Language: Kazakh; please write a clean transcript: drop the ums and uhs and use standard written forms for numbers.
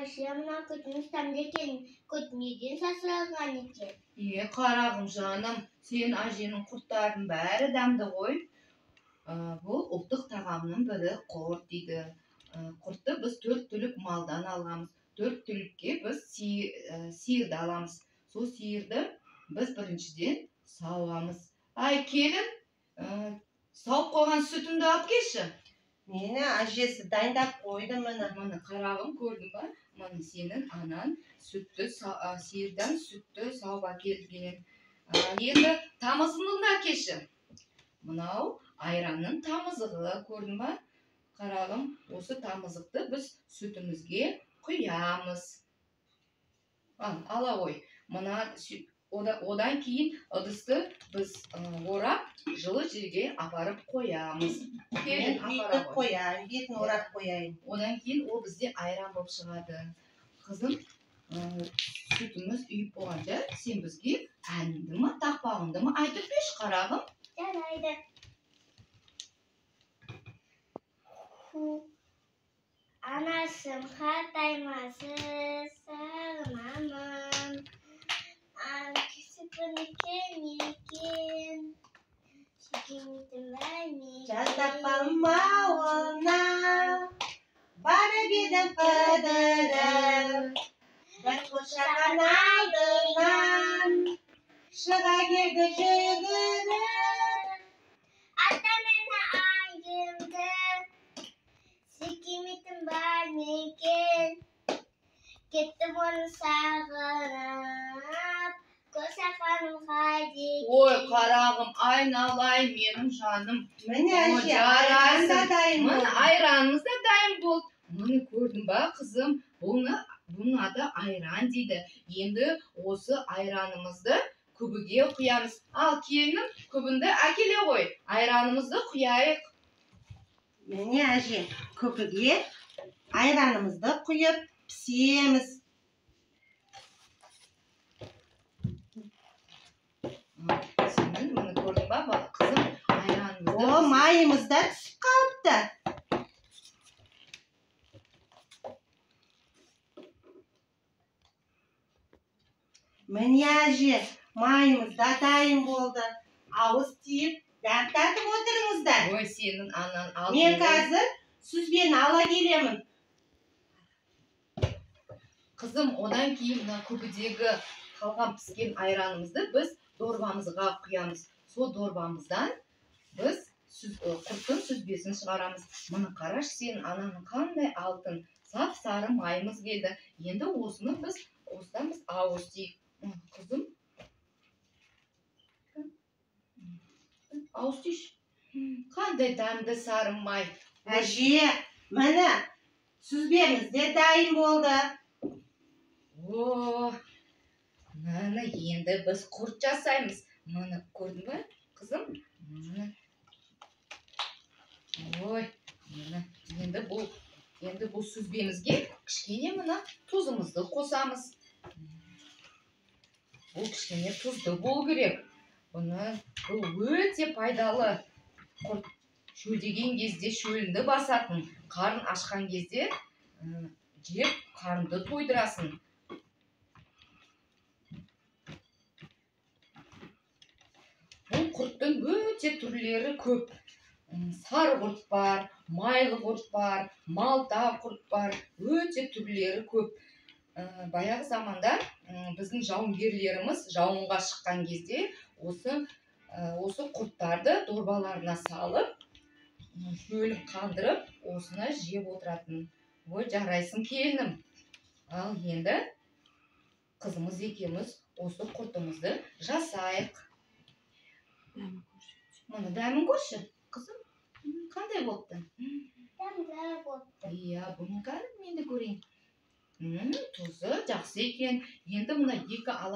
Әже, мына күтіміз дәмді екен. Күт неден жасалған екен? Е, қарағым жаным, сен әженің құрттарының бәрі дәмді ғой. Бұл ұлттық тағамның бірі құрт дейді. Құртты біз 4 түлік малдан аламыз. 4 түлікке біз сиырды аламыз. Сол сиырды біз біріншіден сауамыз. Ай, келін, сауып қойған сүтімді алып келші. Мені әжесі дайындап қойды міне. Міне қарағым, көрдің ба? Міне сенің анаң сүтті сиырдан сүтті сауып әкелген. Енді тамызығын да әкелші. Мынау айранның тамызығы, көрдің ба? Қарағым, осы тамызықты біз сүтімізге құямыз. Ал, ала ғой. Мына одан кейін ыдысты біз орап, жылы жерге апарып қоямыз. Келін, Мен апара бүйтіп ғой. қояйын, бетін орап қояйын. Одан кейін ол бізде айран болып шығады. Қызым, сүтіміз үйіп болғанша сен бізге әніңді ма, тақпағыңды ма айтып берші, қарағым. Жарайды. Анашым қартаймашы, сағынамын. Кісі екен, сүйкенетін бар ма екен? Жантақпам ауылына барып едім қыдырып, бір қошаған алдынан шыға келді жүгіріп. Ата мені айымды сүйкемейтін бар ма екен? Кеттім оны сағынып, қошақаным қайда екен? Ой, қарағым, айналайын менің жаным. Міне Ой, әже, айран да жарайсың. дайын Міне болды. айранымыз да дайын болды. Міне көрдің ба, қызым? Бұның аты айран дейді. Енді осы айранымызды күбіге құямыз. Ал келінім, күбінді әкеле ғой. Айранымызды құяйық. Міне әже, күбіге айранымызды құйып пісеміз. Сенің міне көрдің ба, қызым, айранымызды О, біз майымыз да түсіп қалыпты. Міне әже, майымыз да дайын болды. Ауыз тиіп, дәм татып отырыңыздар. Ой, сенің анаң алтын Мен ғой. қазір сүзбені ала келемін. Қызым, одан кейін мына күбідегі қалған піскен айранымызды біз дорбамызға құямыз. Сол дорбамыздан біз құрттың сүзбесін шығарамыз. Міне қарашы, сен ананың қандай алтын, сап-сары майымыз келді. Енді осыдан біз ауыз тиейік. Қызым, ауыз тиіші. Қандай дәмді сары май. Әже, міне сүзбеміз де дайын болды. О, міне енді біз құрт жасаймыз. Міне көрдің бе, қызым? Міне. Ой, міне енді бұл сүзбемізге кішкене мына тұзымызды қосамыз. Бұл кішкене тұзды болу керек. Бұл өте пайдалы құрт. Шөлдеген кезде шөліңді басатын, қарын ашқан кезде жеп қарынды тойдырасың. Бұл құрттың өте түрлері көп. Сары құрт бар, майлы құрт бар, малта құрт бар, өте түрлері көп. Баяғы заманда біздің жауынгерлеріміз жауынға шыққан кезде осы құрттарды дорбаларына салып, шөлін қандырып, осыны жеп отыратын. Ой, жарайсың келінім. Ал енді қызымыз екеуміз осы құртымызды жасайық. Міне дәмін көрші, қызым. Қандай болыпты? Дәмді болыпты. Иә, бұны кәдімгі мен де көрейін. Тұзы жақсы екен. Енді мына екі ала